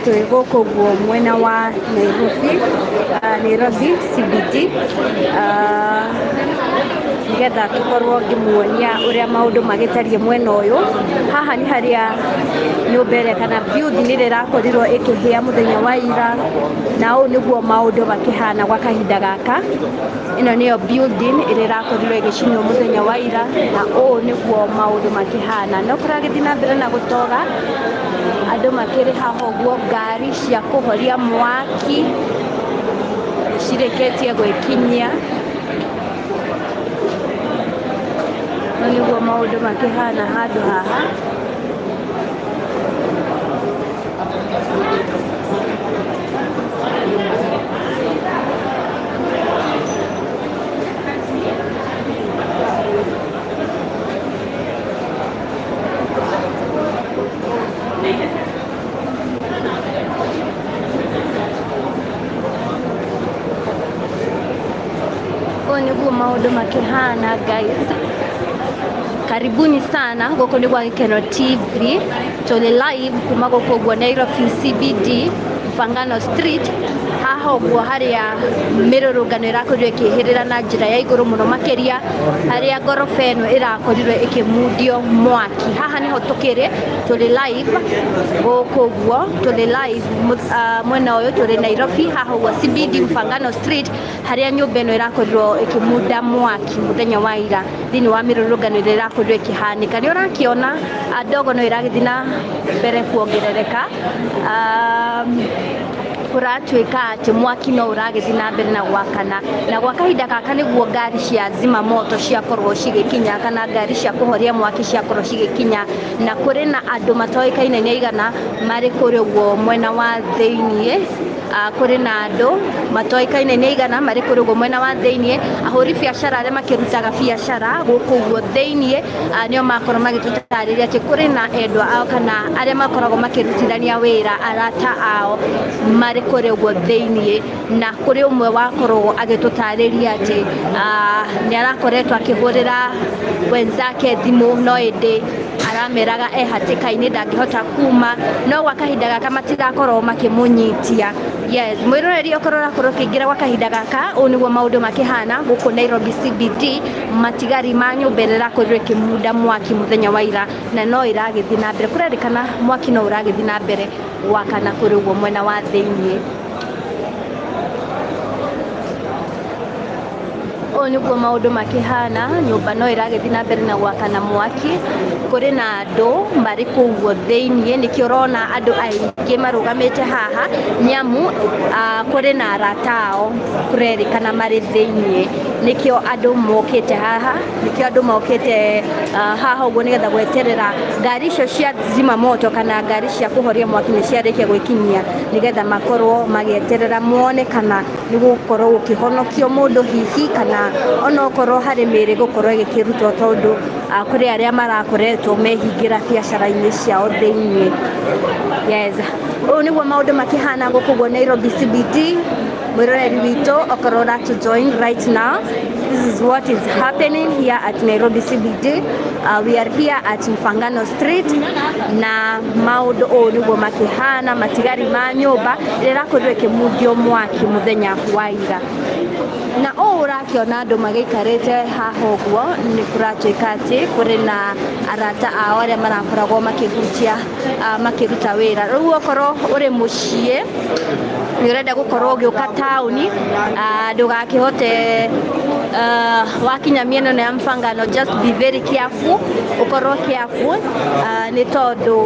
Twĩ gũkũ ũguo mwena wa Nairobi, Nairobi CBD, nĩgetha tũkorwo ngĩmuonia ũrĩa maũndũ magĩtariĩ mwena ũyũ. Haha nĩ harĩa nyũmba ĩrĩa kana building ĩrĩa ĩrakorirwo ĩkĩhĩa mũthenya wa ira, na ũũ nĩguo maũndũ makĩhana gwa kahinda gaka. Ĩno nĩyo building ĩrĩa ĩrakorirwo ĩgĩcinwo mũthenya wa ira, na ũũ nĩguo maũndũ makĩhana. No kũragĩthiĩ na mbere na gũtoga, andũ makĩrĩ haha ũguo, ngari cia kũhoria mwaki nĩ cirĩkĩtie gwĩkinyia. Ũũ nĩguo maũndũ makĩhana handũ haha. Ũũ nĩguo maũndũ makĩhana guys. Karibuni sana gũkũ nĩ gwa Gĩkeno TV. Tũrĩ live kuma gũkũ ũguo Nairobi CBD Mfangano Street haha ũguo harĩa mĩrũrũngano ĩrakorirwo ĩkĩhĩrĩra na njĩra ya igũrũ mũno makĩria harĩa ngoroba ĩno ĩrakorirwo ĩkĩmundio mwaki. Haha nĩho tũkĩrĩ, tũrĩ live gũkũ ũguo, tũrĩ live mwena ũyũ tũrĩ Nairobi haha ũguo CBD Mfangano Street harĩa nyũmba ĩno ĩrakorirwo ĩkĩmunda mwaki mũthenya wa ira thĩinĩ wa mĩrũrũngano ĩrĩa ĩrakorirwo ĩkĩhanĩka. Nĩ ũrakĩona ndogo no ĩragĩthiĩ na mbere kuongerereka, kũratuĩka atĩ mwaki no ũragĩthiĩ na mbere na gwakana, na gwa kahinda gaka nĩguo ngari cia zima moto ciakorwo cigĩkinya kana ngari cia kũhoria mwaki ciakorwo cigĩkinya, na kũrĩ na andũ matoĩkaine nĩ aigana marĩ kũrĩa ũguo mwena wa thĩiniĩ. Kũrĩ na andũ matoĩkaine nĩ aigana marĩ kũrĩa ũguo mwena wa thĩiniĩ, ahũri biacara arĩa makĩrutaga biacara gũkũ ũguo thĩiniĩ nĩo makorwo magĩtũtarĩria atĩ kũrĩ na endwa ao kana arĩa makoragwo makĩrutithania wĩra, arata ao marĩ kũrĩa ũguo thĩiniĩ, na kũrĩ ũmwe wakorwo agĩtũtarĩria atĩ nĩ arakoretwo akĩhũrĩra wenzake thimũ no ĩndĩ arameraga e hatĩka-inĩ ndangĩhota kuma, no gwa kahinda gaka matirakorwo makĩmũnyitia. Yes, mwĩroreri okorwo ũrakorwo ũkĩingĩra gwa kahinda gaka, ũũ nĩguo maũndũ makĩhana gũkũ Nairobi CBD, matigari ma nyũmba ĩrĩa ĩrakorirwo ĩkĩmunda mwaki mũthenya wa ira, na no ĩragĩthiĩ na mbere, kũrerĩkana mwaki no ũragĩthiĩ na mbere gwakana kũrĩa ũguo mwena wa thĩiniĩ. Ũũ nĩguo maũndũ makĩhana, nyũmba no ĩragĩthiĩ na mbere na gwakana mwaki, kũrĩ na andũ marĩ kũu ũguo thĩiniĩ, nĩkĩo ũrona andũ aingĩ marũgamĩte haha, nĩamu kũrĩ na arata ao kũrerĩkana marĩ thĩiniĩ, nĩkĩo andũ mokĩte haha, nĩkĩo andũ mokĩte haha ũguo nĩgetha gweterera ngari icio cia zima moto kana ngari cia kũhoria mwaki nĩ ciarĩkia gwĩkinyia, nĩgetha makorwo magĩeterera mone kana nĩ gũkorwo gũkĩhonokio mũndũ hihi kana onokorwo harĩ mĩĩrĩ gũkorwo ĩgĩkĩrutwo tondũ kũrĩ arĩa marakoretwo mehingĩra biacara-inĩ ciao thĩiniĩ. Yes, ũũ nĩguo maũndũ makĩhana gũkũ ũguo Nairobi CBD. Mwĩroreri witũ okorwo ũratũ join right now, this is what is happening here at Nairobi CBD. We are here at Mfangano Street na maũndũ ũũ nĩguo makĩhana, matigari ma nyũmba ĩrĩa ĩrakorirwo ĩkĩmundio mwaki mũthenya wa ira. Na ũũ ũrakĩona andũ magĩikarĩte haha ũguo nĩ kũratuĩka atĩ kũrĩ na arata ao arĩa marakoragwo makĩhutia makĩruta wĩra. Rĩu okorwo ũrĩ mũciĩ nĩ ũrenda gũkorwo ũgĩũka taũni, ndũgakĩhote wakinya mĩena ĩno ya Mfangano, just be very careful, ũkorwo careful nĩ tondũ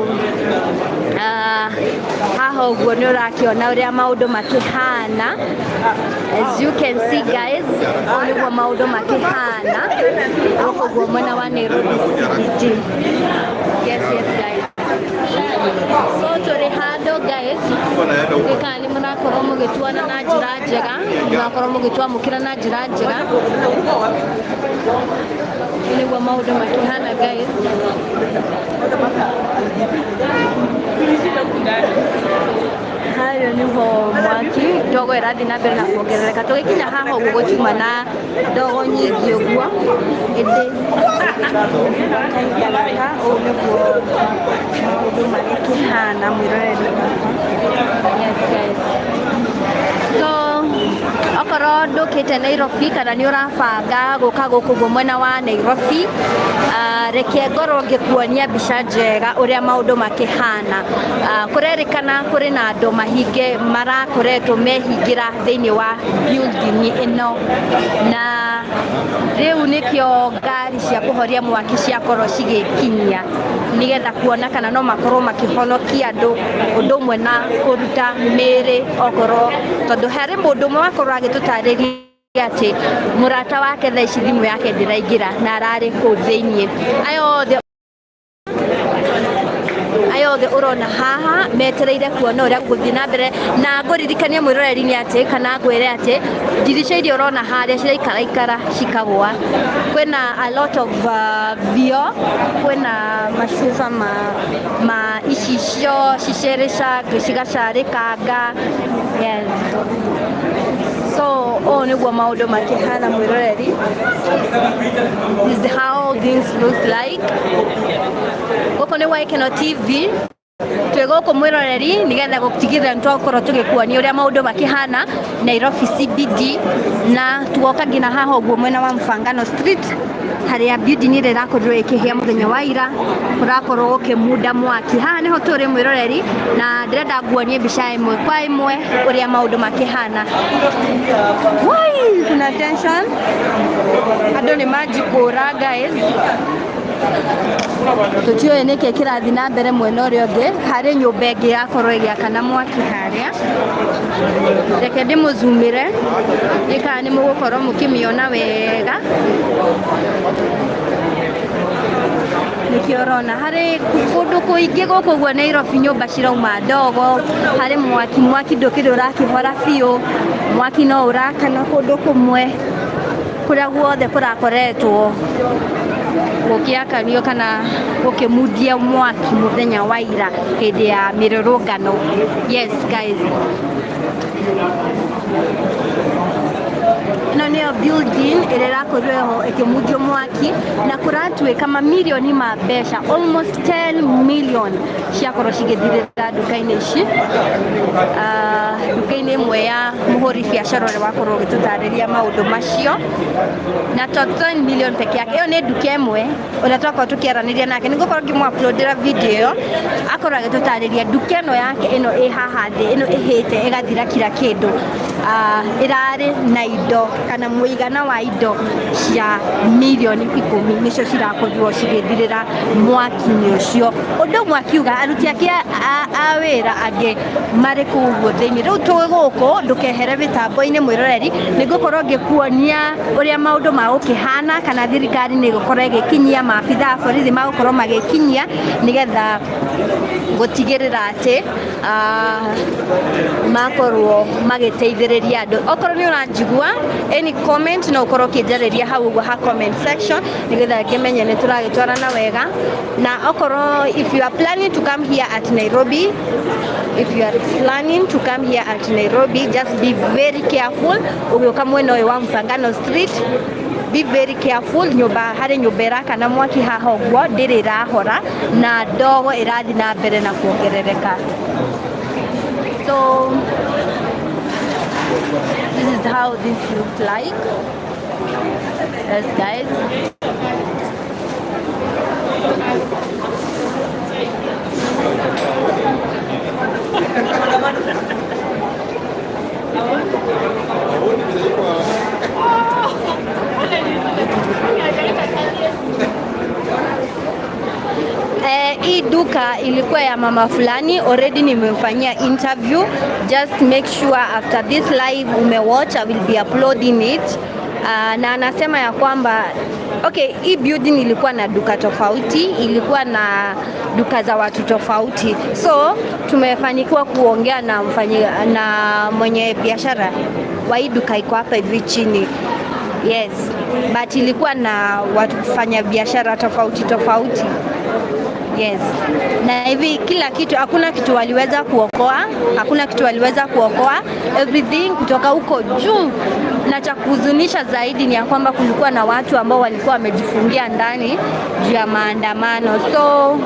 haha ũguo nĩ ũrakĩona ũrĩa maũndũ makĩhana. As you can see guys, ũũ nĩguo maũndũ makĩhana gũkũ ũguo mwena wa Nairobi CBD. Yes, yes guys. So tũrĩ handũ guys, kana nĩ mũrakorwo mũgĩtuona na njĩra njega, mũrakorwo mũgĩtwamũkĩra na njĩra njega. Ũũ nĩguo maũndũ makĩhana guys. Harĩa nĩho mwaki, ndogo ĩrathiĩ na mbere na kuongerereka. Tũgĩkinya haha ũguo gũtiuma na ndogo nyingĩ ũguo, ĩndĩ gwa kahinda gaka ũũ nĩguo maũndũ magĩkĩhana mwĩroreri wakwa. Okorwo ndũkĩte Nairobi kana nĩ ũrabanga gũka gũkũ guo mwena wa Nairobi, reke ngorwo ngĩkuonia mbica njega ũrĩa maũndũ makĩhana. Kũrerĩkana kũrĩ na andũ mahinge marakoretwo mehingĩra thĩinĩ wa building ĩno, na rĩu nĩkĩo ngari cia kũhoria mwaki ciakorwo cigĩkinyia nĩgetha kuona kana no makorwo makĩhonokia andũ, ũndũ ũmwe na kũruta mĩĩrĩ, okorwo tondũ harĩ mũndũ ũmwe wakorwo agĩtũtarĩria atĩ mũrata wake thaa ici thimũ yake ndĩraingĩra na ararĩ kũu thĩiniĩ. Aya othe ũrona haha metereire kuona ũrĩa gũgũthiĩ na mbere, na ngũririkanie mwĩroreri-inĩ atĩ kana ngwĩre atĩ ndirica iria ũrona harĩa ciraikaraikara cikagũa. Kwĩna a lot of vio, kwĩna macuba ma icicio cicereca cigacarĩkanga. Yes, so ũũ nĩguo maũndũ makĩhana, mwĩroreri. This is how things look like. Gũkũ nĩ Gwa Gĩkeno TV, twĩ gũkũ, mwĩroreri, nĩgetha gũtigĩrĩra nĩ twakorwo tũgĩkuonia ũrĩa maũndũ makĩhana Nairobi CBD, na tuoka nginya haha ũguo mwena wa Mfangano Street, harĩa building ĩrĩa ĩrakorirwo ĩkĩhĩa mũthenya wa ira kũrakorwo gũkĩmunda mwaki. Haha nĩho tũrĩ, mwĩroreri, na ndĩrenda nguonie mbica ĩmwe kwa ĩmwe ũrĩa maũndũ makĩhana. Wai, kuna tension, andũ nĩ manjikũra, guys. Tũtiũĩ nĩkĩ kĩrathiĩ na mbere mwena ũrĩa ũngĩ. Harĩ nyũmba ĩngĩ yakorwo ĩgĩakana mwaki harĩa. Reke ndĩmũzumĩre nĩ kana nĩ mũgũkorwo mũkĩmĩona wega. Nĩkĩo ũrona harĩ kũndũ kũingĩ gũkũ ũguo Nairobi nyũmba cirauma ndogo, harĩ mwaki, mwaki ndũkĩrĩ ũrakĩhora biũ, mwaki no ũrakana kũndũ kũmwe kũrĩa guothe kũrakoretwo gũkĩakanio kana gũkĩmundia mwaki mũthenya wa ira hĩndĩ ya mĩrũrũngano. Yes guys, ĩno nĩyo building ĩrĩa ĩrakorirwo ĩho ĩkĩmundio mwaki, na kũratuĩka mamirioni ma mbeca, almost 10 million, ciakorwo cigĩthirĩra nduka-inĩ ici. Nduka-inĩ ĩmwe ya mũhũri biacara ũrĩa wakorwo ũgĩtũtarĩria maũndũ macio, na to 10 million peke yake. Ĩyo nĩ nduka ĩmwe ũrĩa twakorwo tũkĩaranĩria nake, nĩngũkorwo ngĩmũ-uploadĩra video ĩyo, akorwo agĩtũtarĩria nduka ĩno yake ĩno ĩ haha thĩ, ĩno ĩhĩte ĩgathira kila kĩndũ. Ĩrarĩ na indo kana mũigana wa indo cia mirioni 10 nĩcio cirakorirwo cigĩthirĩra mwaki-inĩ ũcio. Ũndũ ũmwe akiuga aruti ake a wĩra angĩ marĩ kũu ũguo thĩinĩ. Rĩu twĩ gũkũ, ndũkehere mĩtambo-inĩ, mwĩroreri, nĩngũkorwo ngĩkuonia ũrĩa maũndũ magũkĩhana, kana thirikari nĩ ĩgũkorwo ĩgĩkinyia maabitha a borithi magũkorwo magĩkinyia nĩgetha gũtigĩrĩra atĩ makorwo magĩteithĩrĩria andũ. Okorwo nĩ ũranjigua, any comment no ũkorwo ũkĩnjarĩria hau ũguo ha comment section, nĩgetha ngĩmenye nĩ tũragĩtwarana wega. Na okorwo if you are planning to come here at Nairobi, if you are planning to come here at Nairobi, just be very careful ũgĩũka mwena ũyũ wa Mfangano Street. Be very careful. Nyũmba, harĩ nyũmba ĩrakana mwaki haha ũguo, ndĩrĩ ĩrahora na ndogo ĩrathiĩ na mbere na kuongerereka. So this is how this looks like. Yes guys. Hii duka ilikuwa ya mama fulani, already nimemfanyia interview. Just make sure after this live umewatch, I will be uploading it. Na anasema ya kwamba okay, hii building ilikuwa na duka tofauti, ilikuwa na duka za watu tofauti, so tumefanikiwa kuongea na mwenye biashara wa hii duka iko hapa hivi chini. Yes, but ilikuwa na watu kufanya biashara tofauti tofauti. Yes. Na hivi kila kitu, hakuna kitu waliweza kuokoa, hakuna kitu waliweza kuokoa, everything kutoka huko juu. Na cha kuhuzunisha zaidi ni ya kwamba kulikuwa na watu ambao walikuwa wamejifungia ndani juu ya maandamano, so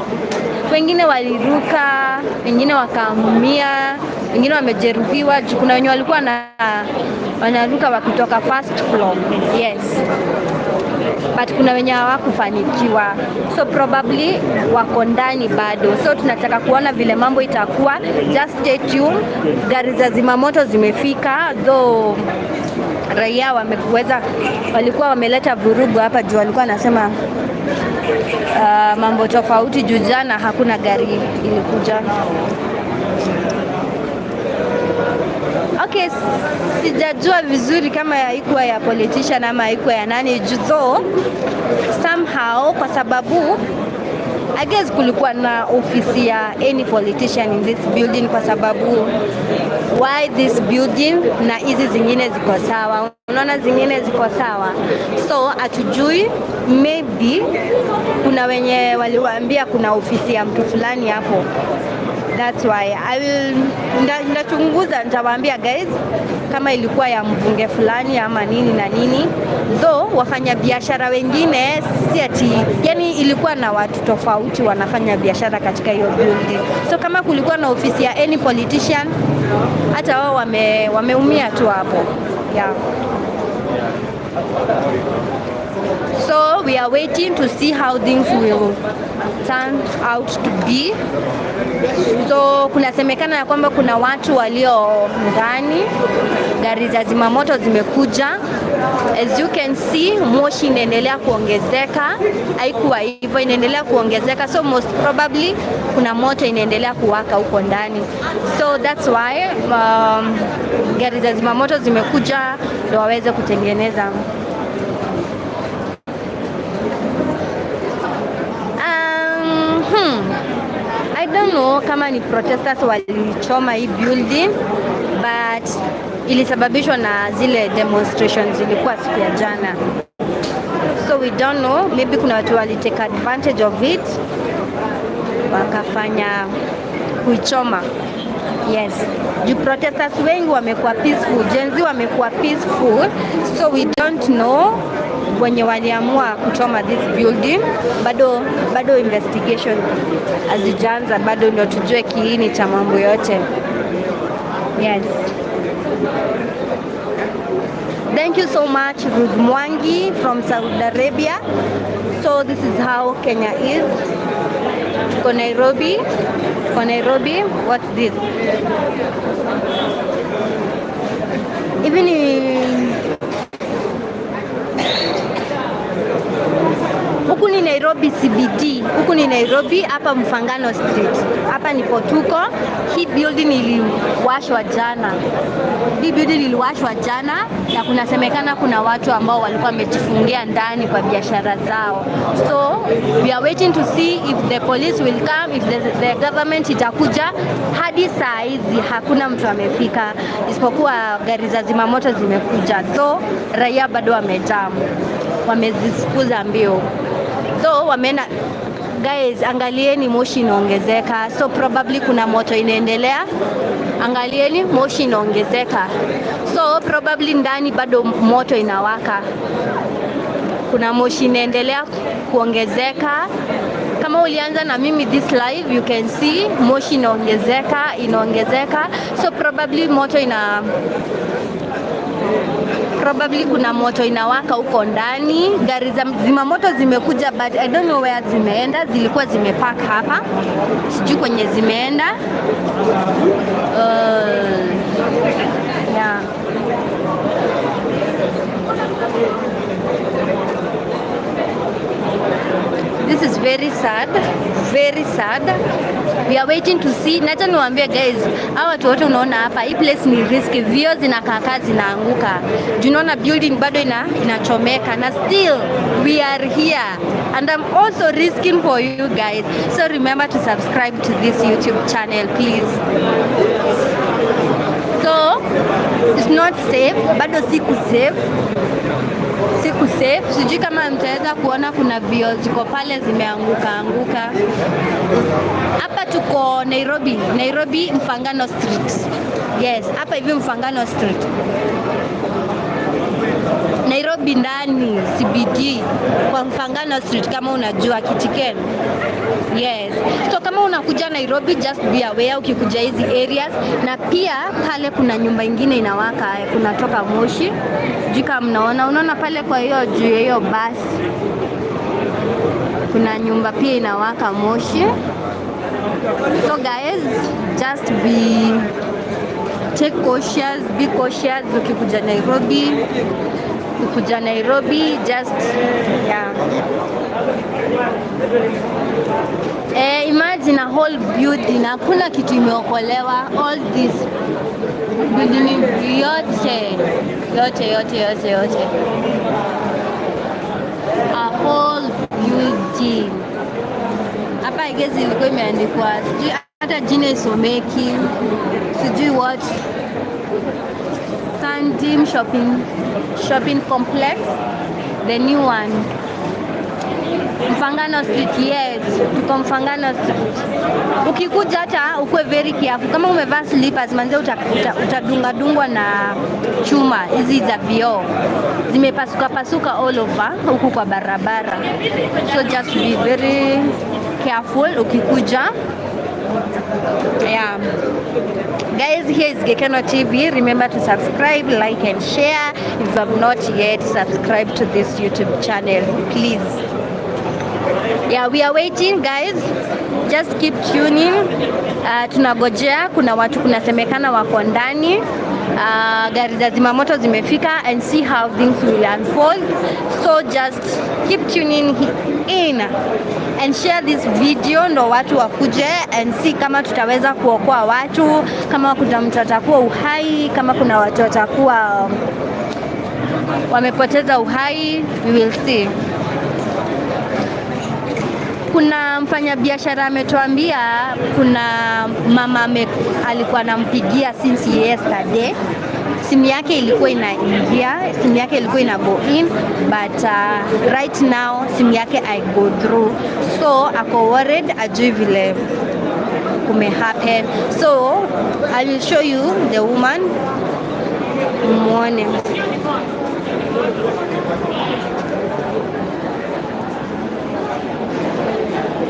wengine waliruka, wengine wakaumia. Wengine wamejeruhiwa juu kuna wenye walikuwa na wanaruka wakitoka first floor. Yes, but kuna wenye hawakufanikiwa, so probably wako ndani bado. So tunataka kuona vile mambo itakuwa. Just stay tuned. Gari za zimamoto zimefika, though raia wameweza, walikuwa wameleta vurugu hapa juu walikuwa wanasema mambo tofauti juu jana hakuna gari ilikuja. Okay, sijajua vizuri kama haikuwa ya politician ama haikuwa ya nani juu though somehow, kwa sababu I guess kulikuwa na ofisi ya any politician in this building, kwa sababu why this building na hizi zingine ziko sawa? Unaona zingine ziko sawa, so hatujui, maybe kuna wenye waliwaambia kuna ofisi ya mtu fulani hapo. That's why I will ndachunguza, nitawaambia guys kama ilikuwa ya mbunge fulani ama nini na nini. Though wafanya biashara wengine si ati, yani ilikuwa na watu tofauti wanafanya biashara katika hiyo building. So kama kulikuwa na ofisi ya any politician, hata wao wameumia tu hapo, yeah. So we are waiting to see how things will turn out to be. So kunasemekana ya kwamba kuna watu walio ndani, gari za zimamoto zimekuja. As you can see, moshi inaendelea kuongezeka, haikuwa hivyo, inaendelea kuongezeka, so most probably kuna moto inaendelea kuwaka huko ndani, so that's why gari za zimamoto zimekuja ndio waweze kutengeneza. I don't know kama ni protesters walichoma hii building, but ilisababishwa na zile demonstrations zilikuwa siku ya jana, so we don't know, maybe kuna watu wali take advantage of it wakafanya kuichoma. Yes, juu protesters wengi wamekuwa peaceful, Gen Z wamekuwa peaceful, so we don't know wenye waliamua kuchoma this building. Bado investigation hazijaanza bado, ndio tujue kiini cha mambo yote. Yes. Thank you so much, Ruth Mwangi from Saudi Arabia. So this is how Kenya is. Tuko Nairobi. Tuko Nairobi. What's this? Even in huku ni Nairobi CBD, huku ni Nairobi, hapa Mfangano Street, hapa ndipo tuko. Hii building iliwashwa jana, hii building iliwashwa jana, na kunasemekana kuna watu ambao walikuwa wamejifungia ndani kwa biashara zao, so we are waiting to see if the police will come, if the government itakuja. Hadi saa hizi hakuna mtu amefika, isipokuwa gari za zimamoto zimekuja, so raia bado wamejam, wamezifukuza mbio, so wameenda. Guys, angalieni moshi inaongezeka, so probably kuna moto inaendelea. Angalieni moshi inaongezeka, so probably ndani bado moto inawaka. Kuna moshi inaendelea kuongezeka. Kama ulianza na mimi this live, you can see moshi inaongezeka, inaongezeka, so probably kuna moto inawaka huko ndani. Gari za zimamoto zimekuja, but I don't know where zimeenda. Zilikuwa zimepark hapa, sijui kwenye zimeenda. Yeah. This is very sad, very sad. We are waiting to see. Nacha niwaambie guys, hawa watu wote unaona hapa, hii place ni risky. Vioo zinakaa zinaanguka. Unaona building bado inachomeka na still we are here and I'm also risking for you guys. So remember to subscribe to this YouTube channel, please. So it's not safe, bado siku safe. Siku safe. Sijui kama mtaweza kuona kuna vioo ziko pale zimeanguka anguka. Hapa tuko Nairobi, Nairobi Mfangano Street. Yes, hapa hivi Mfangano Street. Nairobi ndani CBD kwa Mfangano Street kama unajua Kitiken. Yes. So kama unakuja Nairobi, just be aware ukikuja hizi areas, na pia pale kuna nyumba ingine inawaka, kunatoka moshi. Sijui kama mnaona, unaona pale kwa hiyo juu ya hiyo basi kuna nyumba pia inawaka moshi. So guys, just be take cautious, be cautious ukikuja Nairobi, ukikuja Nairobi just, yeah. Imagine a whole building, hakuna kitu imeokolewa, all this building yote yote yote yote yote, a whole building. Hapa I guess ilikuwa imeandikwa, sijui hata jina isomeki, sijui what, Sandim shopping complex, the new one. Mfangano Street, yes, tuko Mfangano Street. Ukikuja hata ukuwe very careful. Kama umevaa slippers manze utadunga dungwa na chuma hizi za vioo. Zimepasuka pasuka all over huku kwa barabara. So just be very careful ukikuja. Yeah. Guys, here is Gekeno TV. Remember to subscribe, like and share. If you have not yet subscribed to this YouTube channel, please. Yeah, we are waiting, guys. Just keep tuning. Tunagojea, kuna watu kunasemekana wako ndani. Gari za zimamoto zimefika and see how things will unfold. So just keep tuning in and share this video ndo watu wakuje and see kama tutaweza kuokoa watu, kama kuna mtu atakuwa uhai, kama kuna watu watakuwa wamepoteza uhai, we will see. Kuna mfanyabiashara ametuambia kuna mama alikuwa anampigia since yesterday, simu yake ilikuwa inaingia, simu yake ilikuwa ina go in, but right now simu yake I go through, so ako worried, ajui vile kume happen. So I will show you the woman muone.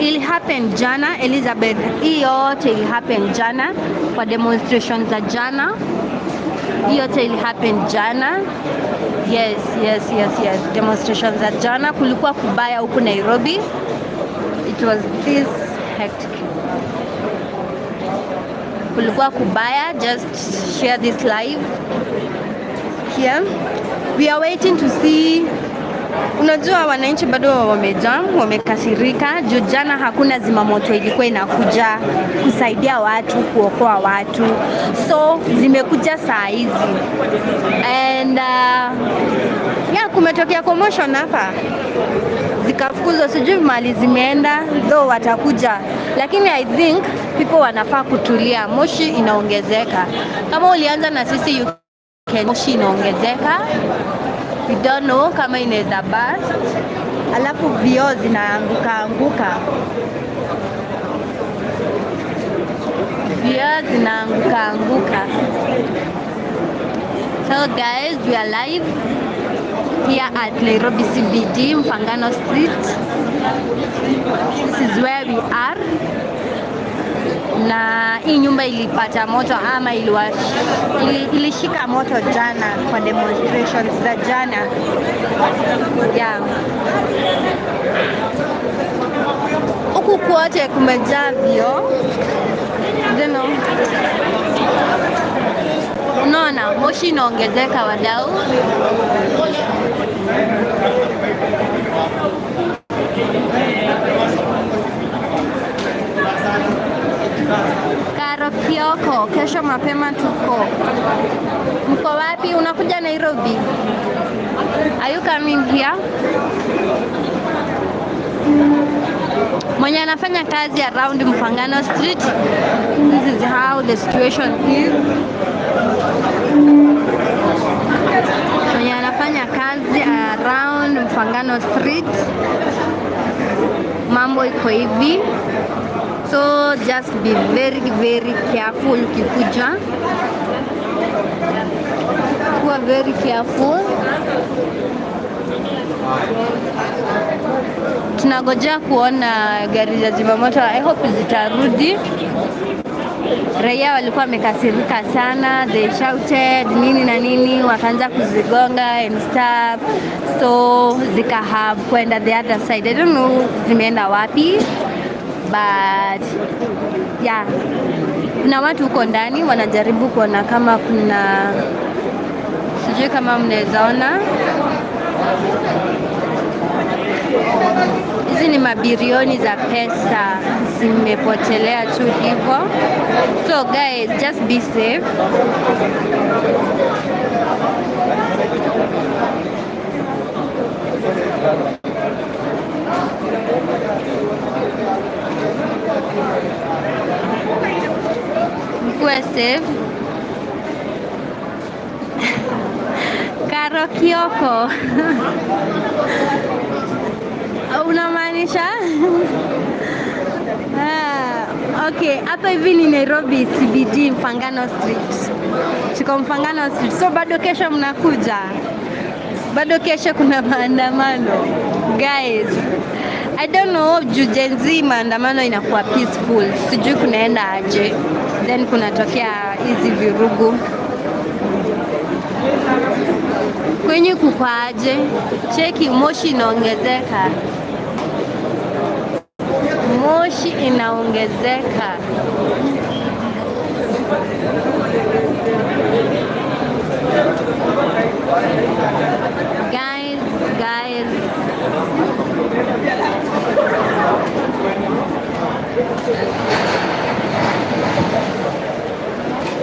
Ili happen jana, Elizabeth, hii yote ili happen jana kwa demonstration za jana. Hii yote ili happen jana. Yes. Demonstration za jana kulikuwa kubaya huku Nairobi. It was this hectic. Kulikuwa kubaya. Just share this live here. We are waiting to see. Unajua wananchi bado wamejam, wamekasirika juu jana hakuna zimamoto ilikuwa inakuja kusaidia watu, kuokoa watu, so zimekuja saa hizi and yeah, kumetokea commotion hapa, zikafukuzwa, sijui mali zimeenda, though watakuja, lakini I think people wanafaa kutulia. Moshi inaongezeka. Kama ulianza na sisi you can, moshi inaongezeka. We don't know kama inaweza burst. Alafu vioo zinaanguka anguka, vioo zinaanguka anguka. So guys, we are live here at Nairobi CBD, Mfangano Street. This is where we are. Na hii nyumba ilipata moto ama ilishika moto jana kwa demonstrations za jana. Yeah. Huku kwote kumejaa vioo. I don't know. Unaona moshi inaongezeka wadau. Karo Kioko, kesho mapema tuko. Mko wapi? Unakuja Nairobi? Are you coming here? Mwenye anafanya kazi around Mfangano Street, this is how the situation is. Mwenye anafanya kazi around Mfangano Street, mambo iko hivi. So just be very very careful ukikuja. Kuwa very careful. Tunagojea kuona gari za zimamoto. I hope zitarudi. Raia walikuwa wamekasirika sana, they shouted nini na nini, wakaanza kuzigonga and stuff, so zika have kwenda the other side. I don't know zimeenda wapi, but yeah, kuna watu huko ndani wanajaribu kuona kama kuna, sijui kama mnaweza ona hizi ni mabilioni za pesa zimepotelea tu hivyo. So guys, just be safe. Mkuwe safe. Karo Kioko. Unamaanisha? Ah, okay, hapa hivi ni Nairobi CBD Mfangano Street. Tuko Mfangano Street. So bado kesho mnakuja? Bado kesho kuna maandamano. Guys, I don't know, juu Gen Z maandamano inakuwa peaceful. Sijui kunaenda aje. Then kunatokea hizi vurugu. Kwenye kuko aje? Cheki, moshi inaongezeka. Moshi inaongezeka. Guys, guys.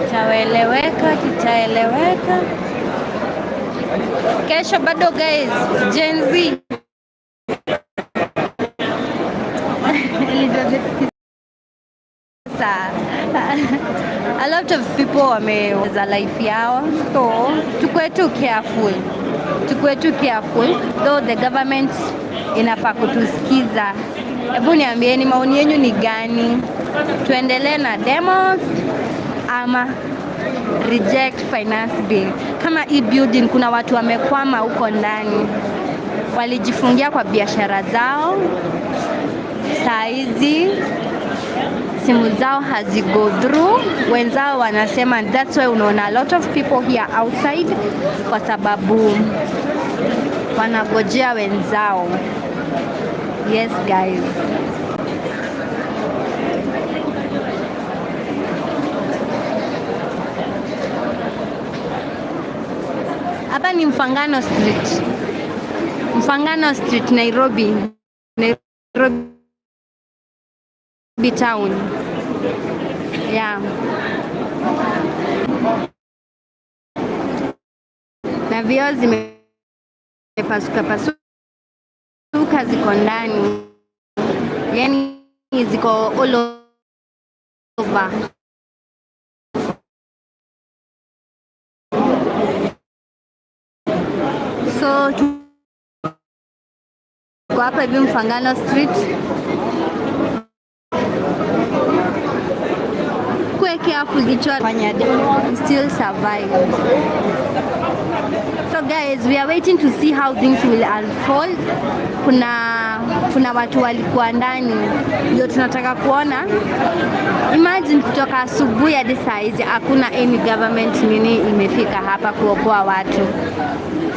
Kitaeleweka, kitaeleweka. Kesho bado guys, Gen Z. Elizabeth Kisa. A lot of people wameweza life yao, so tukue tu careful, tukue tu careful though the government inafaa kutusikiza. Hebu niambieni maoni yenu ni gani? Tuendelee na demos ama reject finance bill? Kama hii building kuna watu wamekwama huko ndani, walijifungia kwa biashara zao, saa hizi simu zao hazi go through, wenzao wanasema that's why unaona a lot of people here outside, kwa sababu wanagojea wenzao. Yes guys. Hapa ni Mfangano Street. Mfangano Street, Nairobi. Nairobi town. Yeah. Na vioo zimepasuka pasuka, ziko ndani, yani ziko all over. So tuko hapa hivi Mfangano Street. Kuwe careful, kichwa fanya still survive. So guys, we are waiting to see how things will unfold. Kuna watu walikuwa ndani, ndio tunataka kuona. Imagine kutoka asubuhi hadi saa hizi hakuna any government nini imefika hapa kuokoa watu.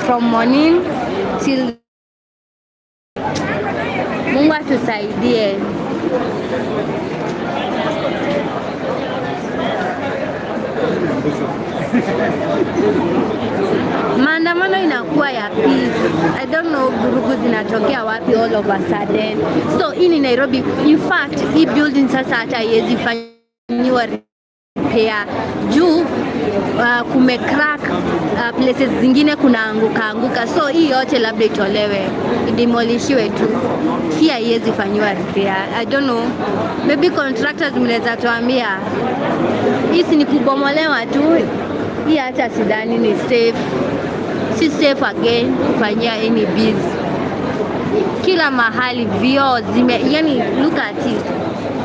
From morning till, Mungu atusaidie. Maandamano inakuwa ya peace. I don't know vurugu zinatokea wapi all of a sudden. So hii ni Nairobi. In fact, hii building sasa hata haiwezi fanyiwa repair juu kume crack, places zingine kuna anguka anguka, so hii yote labda itolewe, idemolishiwe tu. Hii haiwezi fanyiwa repair. I don't know, maybe contractors mnaweza tuambia. Hii si ni kubomolewa tu, hii hata sidhani ni safe, si safe again kufanyia any biz. Kila mahali vioo zime, yani look at it,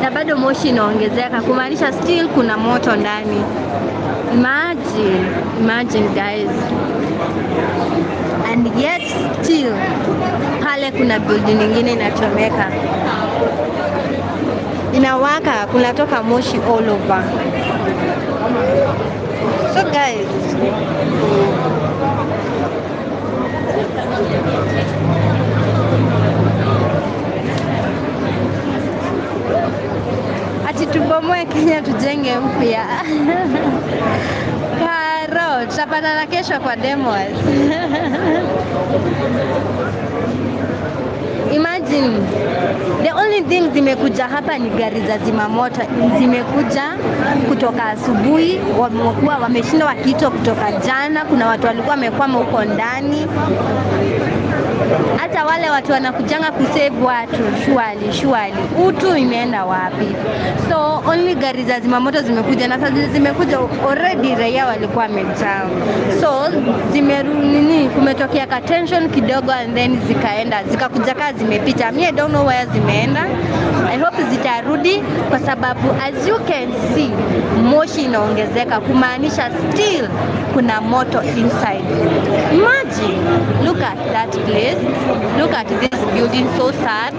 na bado moshi inaongezeka, kumaanisha still kuna moto ndani. Imagine, imagine guys. And yet still pale kuna building nyingine inachomeka, inawaka, kunatoka moshi all over. So guys, ati tubomoe Kenya tujenge mpya. Karo, tutapatana kesho kwa demos. Imagine the only thing zimekuja hapa ni gari za zimamoto, zimekuja kutoka asubuhi, wamekuwa wameshinda wakiitwa kutoka jana. Kuna watu walikuwa wamekwama huko ndani, hata wale watu wanakujanga kusave watu, surely surely, utu imeenda wapi? So only gari za zimamoto zimekuja, na sasa zimekuja already, raia walikuwa wamejaa, so zimeru nini, kumetokea ka tension kidogo, and then zikaenda zikakuja kaa zimepita. Me, I don't know where zimeenda. I hope zitarudi kwa sababu as you can see moshi inaongezeka, kumaanisha still kuna moto inside. Imagine, look at that place, look at this building, so sad.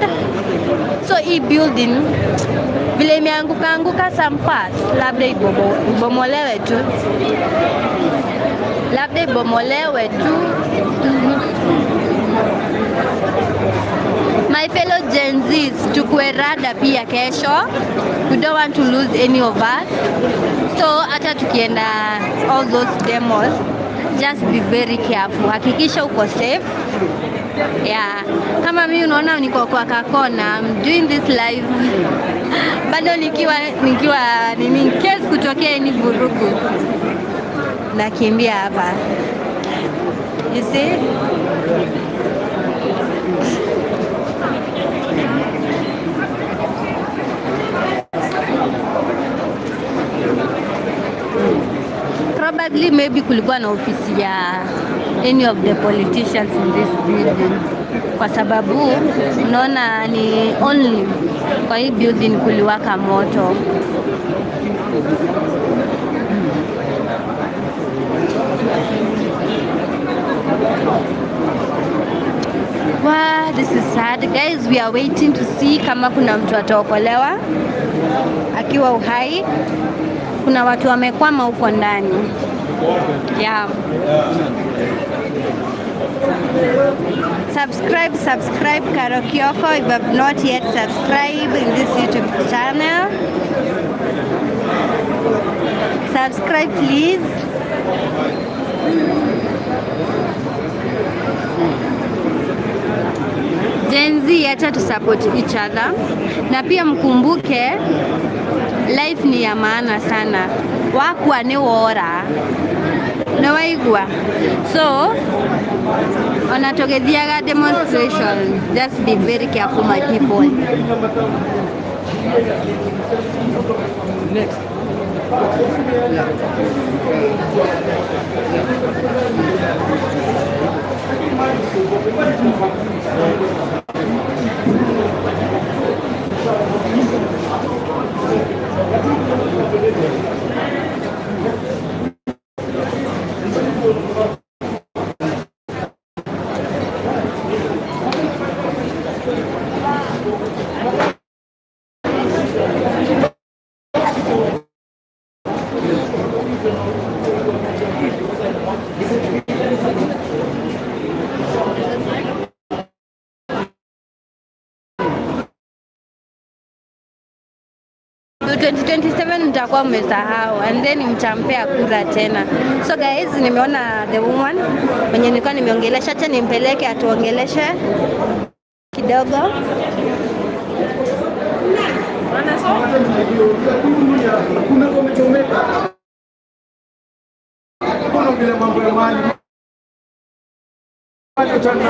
So hii building vile imeanguka anguka some parts, labda ibomolewe tu, labda ibomolewe tu. My fellow Gen Zs, tukue rada pia kesho. We don't want to lose any of us. So hata tukienda all those demos, just be very careful. Hakikisha uko safe. Yeah. Kama mimi unaona niko kwa kakona, I'm doing this live bado nikiwa nini, in case kutokea any vurugu nakimbia hapa. You see? Probably maybe kulikuwa na ofisi ya any of the politicians in this building, kwa sababu unaona ni only kwa hii building kuliwaka moto. Wow, this is sad guys. We are waiting to see kama kuna mtu ataokolewa akiwa uhai. Kuna watu wamekwama huko ndani. Yeah. Subscribe, subscribe Karo Kioko if you have not yet subscribed in this YouTube channel. Subscribe please. Gen Z, acha to support each other, na pia mkumbuke life ni ya maana sana. Wakwa ni wora na waigua, so ona tugethiaga demonstration, just be very careful, my people. Next. 2027 mtakuwa mmesahau and then mtampea kura tena. So guys, nimeona the woman mwenye nilikuwa nimeongelesha, acha nimpeleke atuongeleshe kidogo. Kuna wamechomeka. Kuna vile mambo ya mali. Mali utana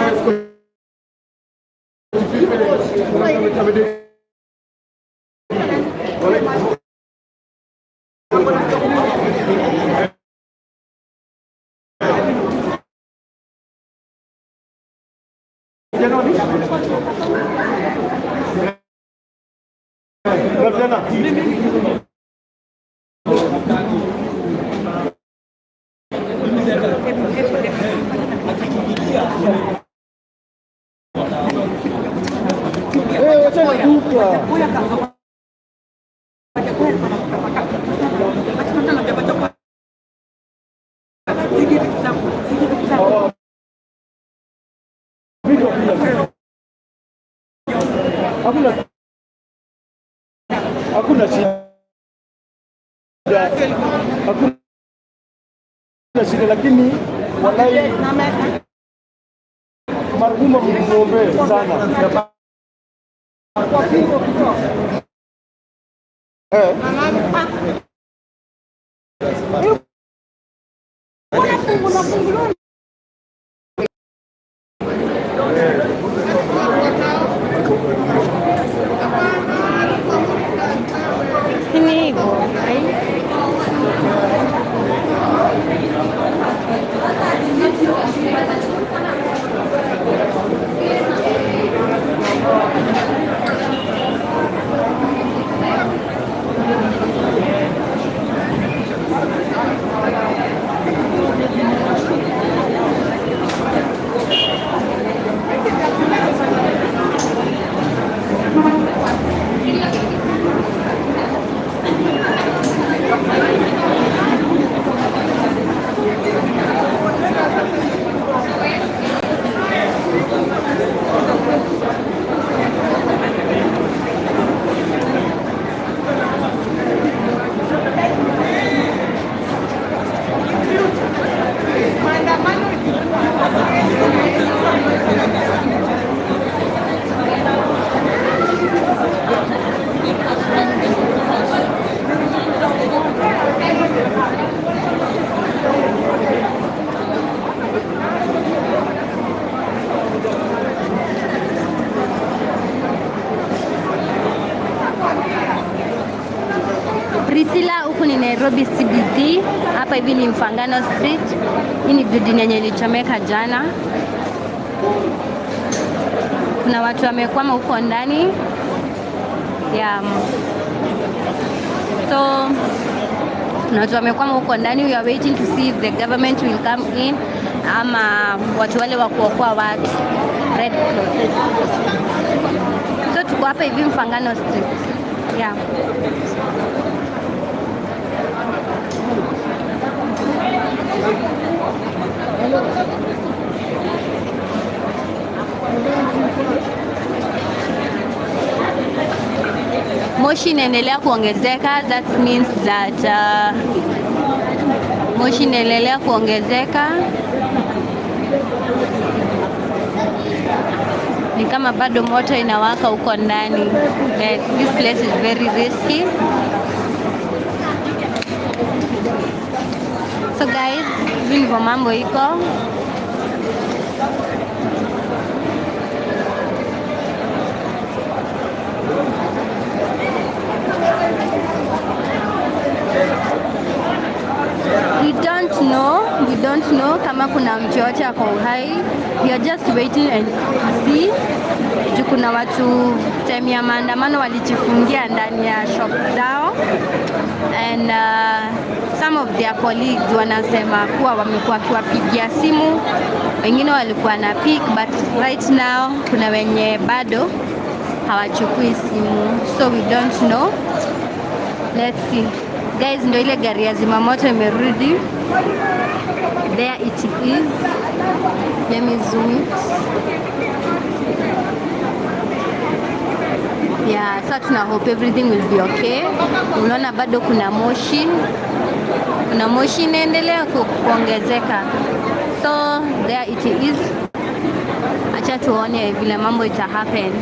Hakuna hakuna shida, hakuna shida, lakini wallahi marhuma mmuombee sana. Eh. Si ni hivyo? Ai. Priscilla, huku ni Nairobi CBD. Hapa hivi ni Mfangano Street. Hii ni building yenye ilichomeka jana. Kuna watu wamekwama huko ndani. Yeah. So kuna watu wamekwama huko ndani. We are waiting to see if the government will come in ama watu wale wa kuokoa watu Red Cross. So tuko hapa hivi Mfangano Street. Yeah. Moshi inaendelea kuongezeka, that means that moshi inaendelea kuongezeka, ni kama bado moto inawaka huko ndani. Yes, this place is very risky. So guys, hivi ndivyo mambo iko. We don't know, we don't know kama kuna mtu yote ako uhai. We are just waiting and to see. Juu kuna watu time ya maandamano walijifungia ndani ya shop zao and some of their colleagues wanasema kuwa wamekuwa wakiwapigia simu, wengine walikuwa na pick but right now kuna wenye bado hawachukui simu, so we don't know. Let's see. Guys, ndio ile gari ya zimamoto imerudi. There it is. Let me zoom it. Yeah, so tuna hope everything will be okay. Unaona bado kuna moshi, kuna moshi inaendelea kuongezeka, so there it is. Acha tuone vile mambo ita happen.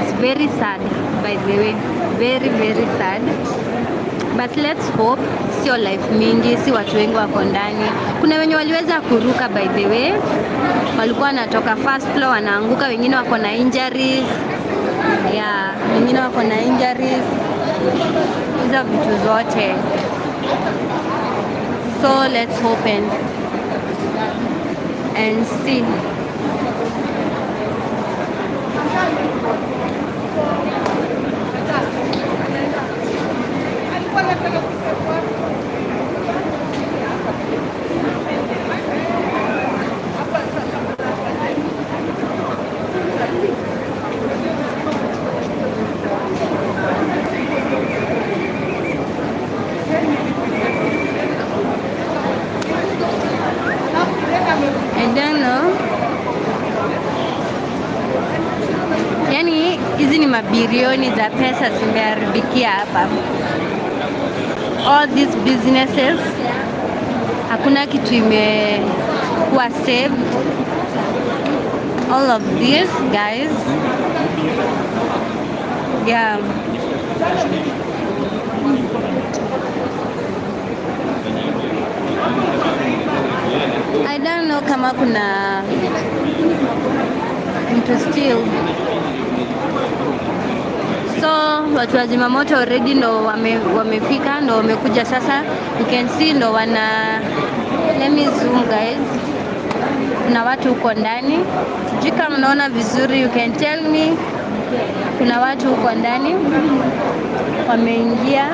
It's very sad by the way, very very sad, but let's hope sio life mingi, si watu wengi wako ndani. Kuna wenye waliweza kuruka by the way, walikuwa wanatoka first floor wanaanguka, wengine wako na injuries. Yeah, wengine wako na injuries, hizo vitu zote. So let's hope and see. I don't know. Mabilioni za pesa zimeharibikia hapa. All these businesses, hakuna kitu imekuwa saved. All of this, guys, yeah. I don't know kama kuna mtu still. So watu wa zimamoto already ndo wamefika, ndo wamekuja sasa. You can see ndo wana, let me zoom, guys. Kuna watu huko ndani, sijui kama mnaona vizuri, you can tell me. Kuna watu huko ndani wameingia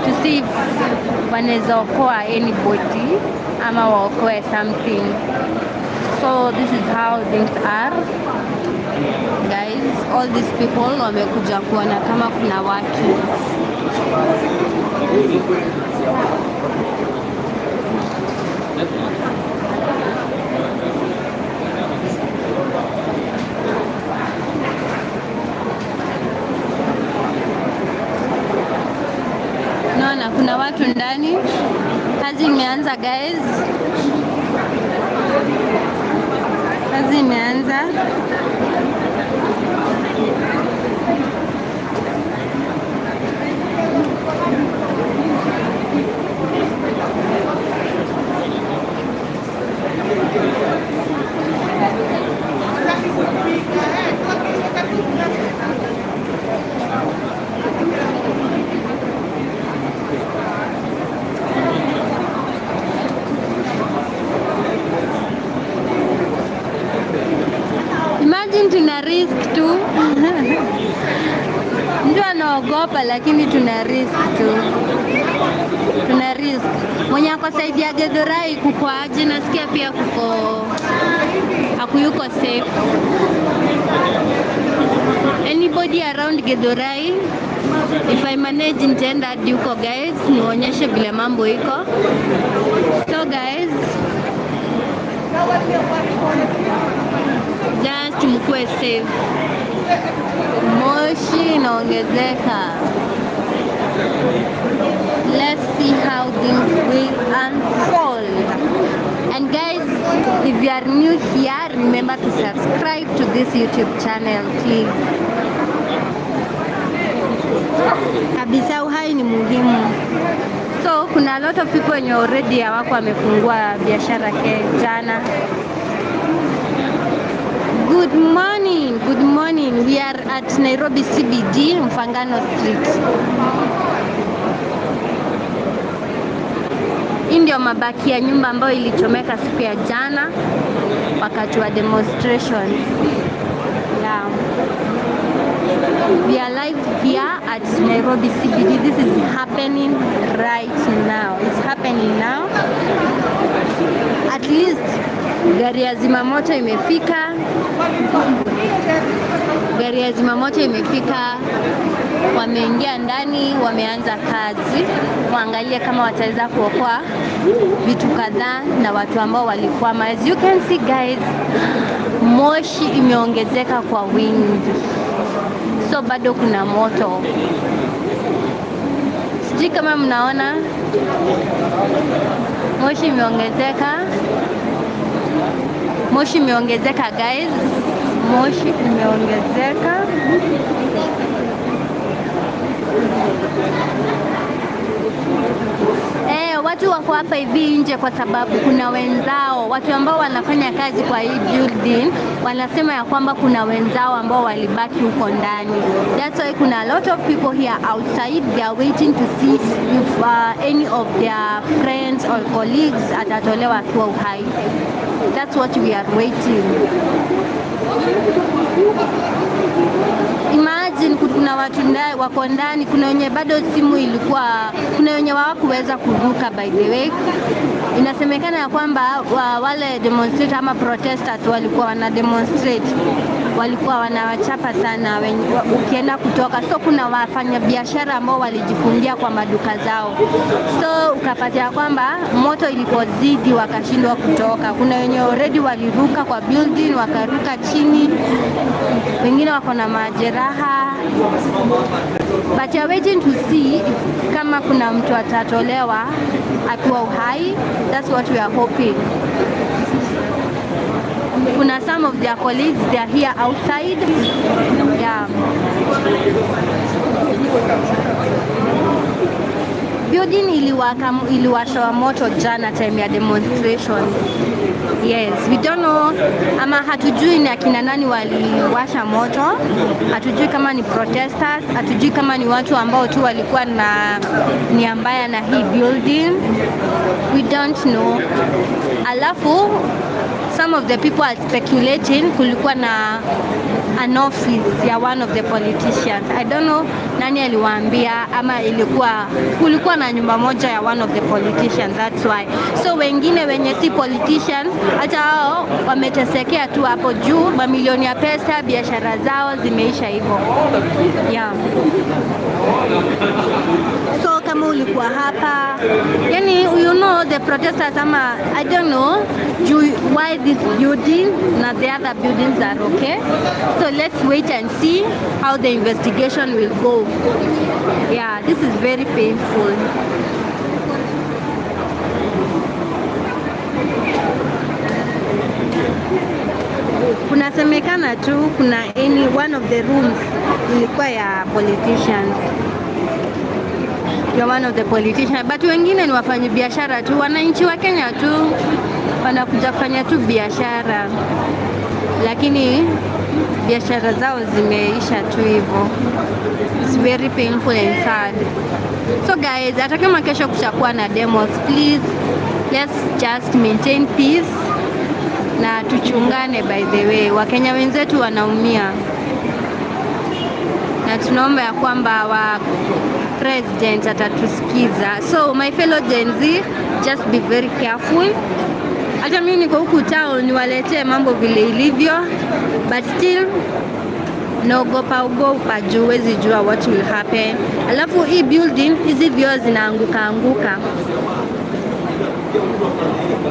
to see if wanaweza okoa anybody ama waokoe something. So this is how things are, guys. All these people wamekuja kuona kama kuna watu. Naona kuna watu ndani. Kazi imeanza, guys, kazi imeanza. Imagine tuna risk tu. Mtu anaogopa lakini tuna risk tu. Tuna risk. Mwenye ako side ya Githurai kuko aje? Nasikia pia kuko hakuyuko safe. Anybody around Githurai? If I manage, nitaenda hadi huko, guys, nionyeshe vile mambo iko. So guys, just mkuwe safe. Moshi inaongezeka. Let's see how things will unfold. And guys, if you are new here, remember to subscribe to this YouTube channel, please. Kabisa, uhai ni muhimu. So kuna a lot of people wenye already hawako wamefungua biashara ke jana. Good morning, good morning. We are at Nairobi CBD, Mfangano Street. Hii ndio mabaki ya nyumba ambayo ilichomeka siku ya jana wakati wa demonstrations. Yeah. We are live here at Nairobi CBD. This is happening right now. It's happening now. At least gari ya zimamoto imefika. Gari ya zimamoto imefika, wameingia ndani, wameanza kazi, waangalie kama wataweza kuokoa vitu kadhaa na watu ambao walikwama. As you can see, guys, moshi imeongezeka kwa wingi, so bado kuna moto. Sijui kama mnaona moshi imeongezeka, moshi imeongezeka, guys, moshi imeongezeka. Eh, watu wako hapa hivi nje kwa sababu kuna wenzao, watu ambao wanafanya kazi kwa hii building wanasema ya kwamba kuna wenzao ambao walibaki huko ndani. That's why kuna a lot of people here outside. They are waiting to see if any of their friends or colleagues atatolewa akiwa uhai. That's what we are waiting. Imagine kuna watu wako ndani, kuna wenye bado simu ilikuwa, kuna wenye hawakuweza kuvuka by the way. Inasemekana ya kwamba wale demonstrator ama protesters walikuwa wana demonstrate. Walikuwa wanawachapa sana ukienda kutoka. So kuna wafanyabiashara ambao walijifungia kwa maduka zao, so ukapata ya kwamba moto ilipozidi wakashindwa kutoka. Kuna wenye already waliruka kwa building wakaruka chini, wengine wako na majeraha, but we are waiting to see if kama kuna mtu atatolewa akiwa uhai. That's what we are hoping. Kuna some of their colleagues, they are here outside. Yeah. Building iliwashwa moto jana time ya demonstration. Yes, we don't know ama hatujui ni akina nani waliwasha moto. Hatujui kama ni protesters, hatujui kama ni watu ambao tu walikuwa na nia mbaya na hii building. We don't know. Alafu some of the people are speculating kulikuwa na an office ya one of the politicians. I don't know nani aliwaambia ama ilikuwa kulikuwa na nyumba moja ya one of the politicians, that's why. So wengine wenye si politicians hata hao wametesekea tu hapo juu, mamilioni ya pesa, biashara zao zimeisha hivyo. Yeah. So kama ulikuwa hapa, yani you know the protesters ama I don't know juu why this building na the other buildings are okay. So let's wait and see how the investigation will go. Yeah, this is very painful. Kunasemekana tu kuna any one of the rooms ilikuwa ya politicians, ya one of the politicians, but wengine ni wafanyabiashara tu, wananchi wa Kenya tu wanakuja kufanya tu biashara, lakini biashara zao zimeisha tu hivyo. It's very painful and sad. So guys, hata kama kesho kutakuwa na demos, please let's just maintain peace na tuchungane. By the way, Wakenya wenzetu wanaumia na tunaomba ya kwamba wa president atatusikiza. So my fellow Gen Z, just be very careful. Hata mimi niko huku town niwaletee mambo vile ilivyo, but still naogopa ogopa juu huwezi jua what will happen. Alafu hii building, hizi vioo zinaanguka anguka,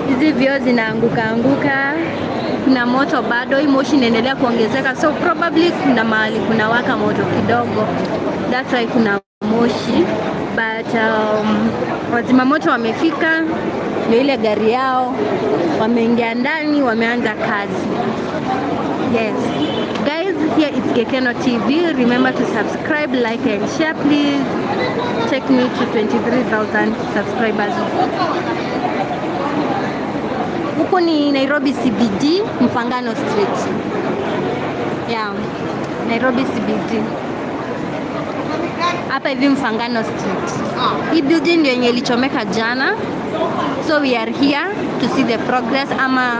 hizi vioo zinaanguka anguka. Kuna moto bado, hii moshi inaendelea kuongezeka, so probably kuna mahali kuna waka moto kidogo, that's why kuna moshi, but wazima moto wamefika, ndio ile gari yao, wameingia ndani, wameanza kazi. Yes. Guys, here it's Gekeno TV. Remember to subscribe, like and share, please. Take me to 23,000 subscribers. Huku ni Nairobi CBD, Mfangano Street. Yeah, Nairobi CBD. Hapa hivi Mfangano Street. Hii building ndio yenye ilichomeka jana. So we are here to see the progress ama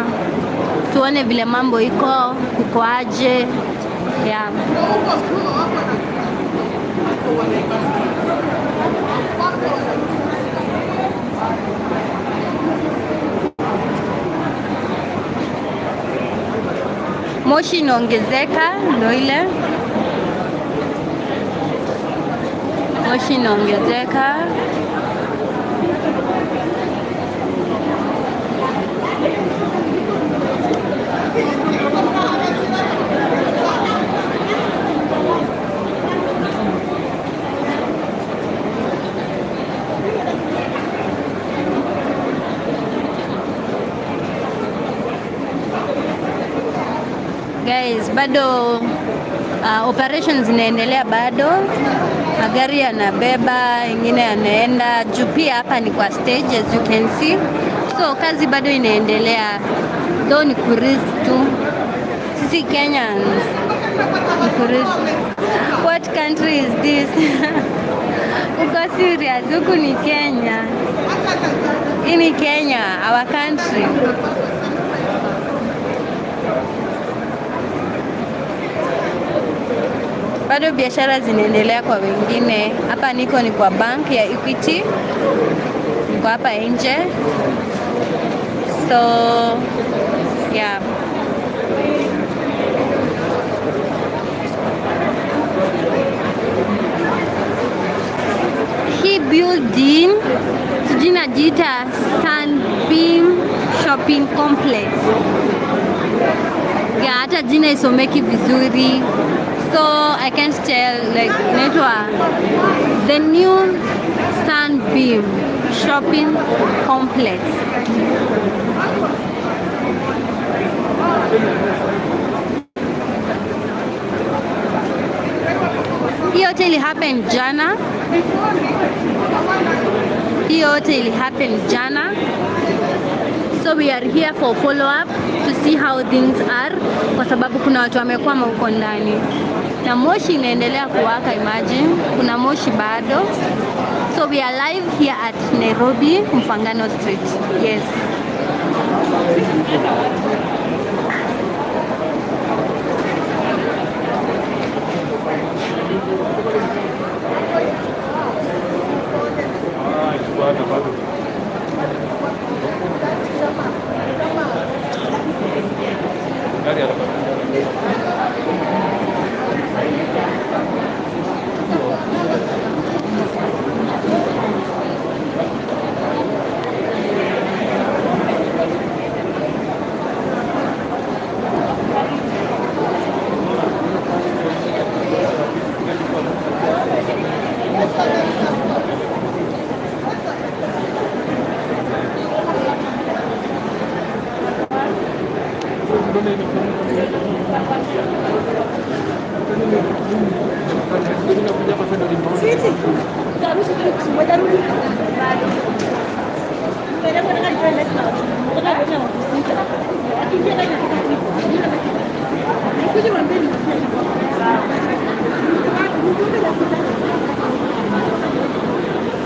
tuone vile mambo iko, kuko aje. Yeah. Moshi inaongezeka, ndo ile moshi inaongezeka. Guys, bado operations zinaendelea bado, magari yanabeba, ingine yanaenda juu. Pia hapa ni kwa stage, as you can see, so kazi bado inaendelea, though ni kurisk tu. Sisi Kenyans ni kurisk. What country is this? Uko serious? Huku ni Kenya. Hii ni Kenya, our country. Bado biashara zinaendelea kwa wengine. Hapa niko ni kwa bank ya Equity, niko hapa nje, so yeah. building, sijui inajiita Sunbeam Shopping Complex. Yeah, hata jina isomeki vizuri, so I can't tell, like, inaitwa the new Sunbeam Shopping Complex. Hii yote ili happen jana. Hii yote ili happen jana. So we are here for follow up to see how things are, kwa sababu kuna watu wamekwama huko ndani na moshi inaendelea kuwaka. Imagine kuna moshi bado. So we are live here at Nairobi Mfangano Street. Yes.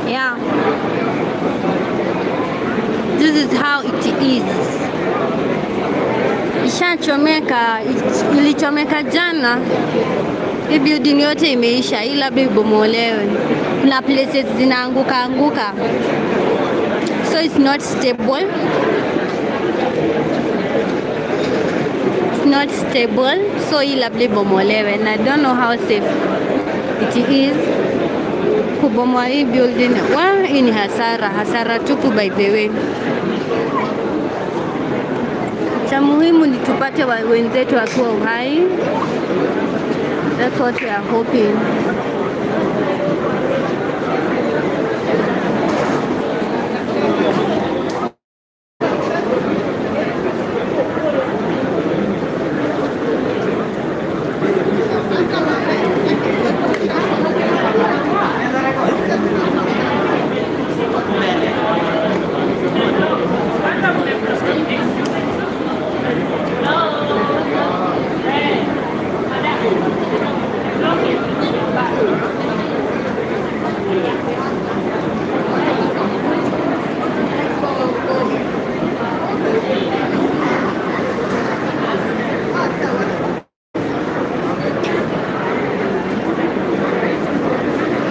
Yeah. This is how it is. Ishachomeka, ilichomeka jana. Hii building yote imeisha, hii labda ibomolewe. Kuna places zinaanguka anguka. So it's not stable. It's not stable. So hii labda ibomolewe. And I don't know how safe it is kubomoa hii building. Well, hii ni hasara, hasara tupu by the way. Cha muhimu ni tupate wenzetu wakiwa uhai. That's what we are hoping.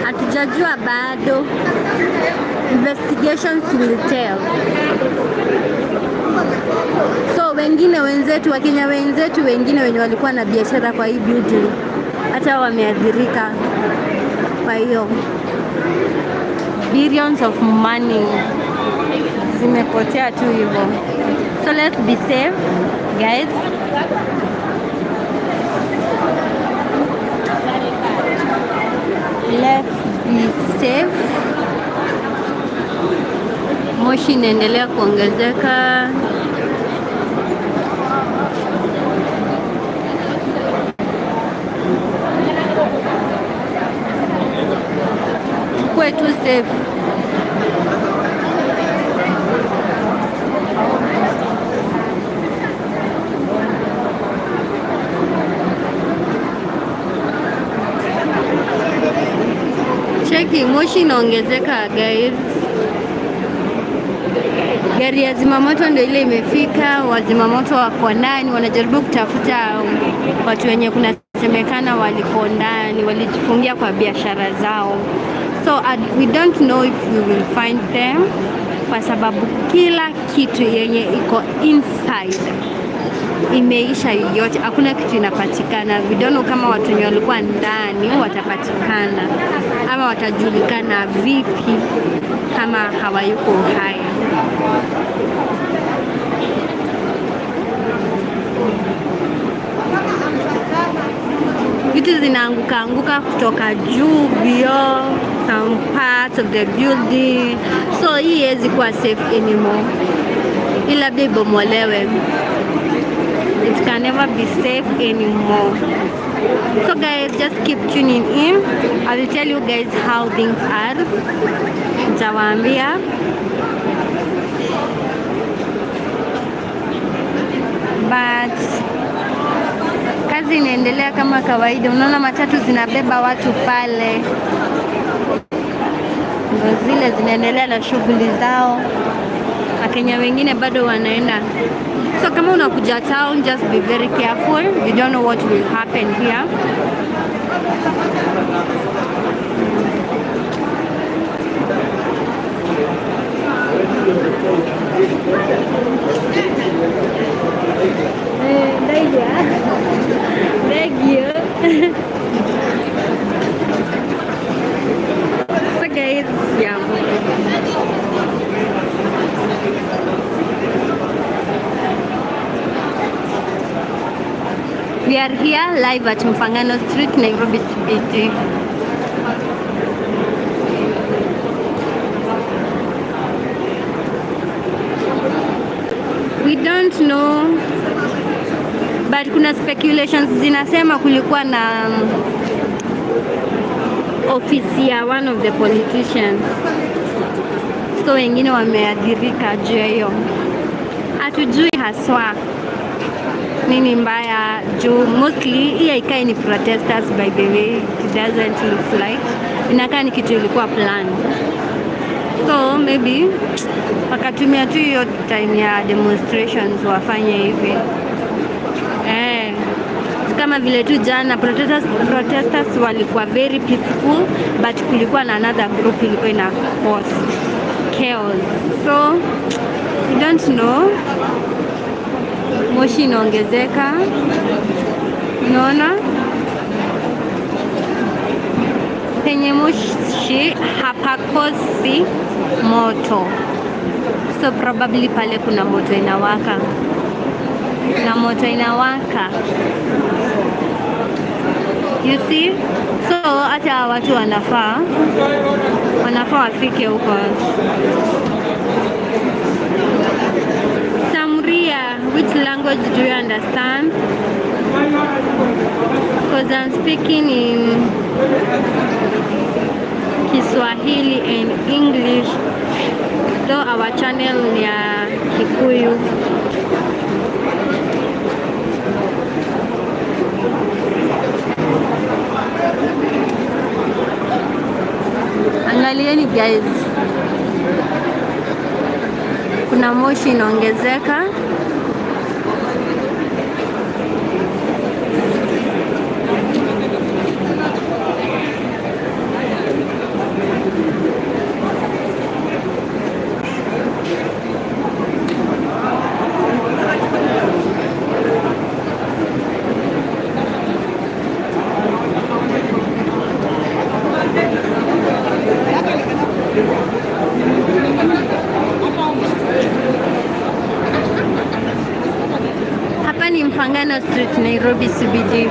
Hatujajua bado. Investigations will tell. So wengine wenzetu, Wakenya wenzetu wengine wenye walikuwa na biashara kwa hii building, hata wameathirika. Kwa hiyo billions of money zimepotea tu hivyo. So let's be safe, guys. Let's be safe. Moshi inaendelea kuongezeka. Tukue tu safe. Cheki, moshi inaongezeka, guys. Gari ya zimamoto ndio ile imefika, wazimamoto wako ndani, wanajaribu kutafuta watu wenye kunasemekana waliko ndani, walijifungia kwa biashara zao. So we don't know if we will find them kwa sababu kila kitu yenye iko inside Imeisha yote, hakuna kitu inapatikana. We don't know kama watu wenye walikuwa ndani watapatikana ama watajulikana vipi kama hawayuko hai. Vitu zinaanguka anguka kutoka juu, vioo, some parts of the building, so hii haiwezi kuwa safe anymore. Hii labda ibomolewe. It can never be safe anymore. So guys, just keep tuning in. I will tell you guys how things are. Nitawaambia. But kazi inaendelea kama kawaida. Unaona matatu zinabeba watu pale, ndo zile zinaendelea na shughuli zao. Wakenya wengine bado wanaenda. So kama unakuja town, just be very careful. You don't know what will happen here. Thank you. Thank you. So guys, yeah. We are here live at Mfangano Street, Nairobi CBD. We don't know, but kuna speculations zinasema kulikuwa na ofisi ya one of the politicians, so wengine wameathirika juu ya hiyo. Hatujui haswa nini mbaya juu mostly hii haikai ni protesters. By the way, it doesn't look like, inakaa ni kitu ilikuwa plan, so maybe wakatumia tu hiyo time ya demonstrations wafanye hivi. Kama vile tu jana protesters walikuwa very peaceful, but kulikuwa na another group ilikuwa ina cause chaos, so we don't know. Moshi inaongezeka, unaona penye moshi hapakosi moto, so probably pale kuna moto inawaka na moto inawaka, you see. So hata watu wanafaa wafike huko. Samria, which language do you understand? Because I'm speaking in Kiswahili and English, though our channel ni ya Kikuyu. Angalieni guys, kuna moshi inaongezeka. Hapa ni Mfangano Street, Nairobi CBD.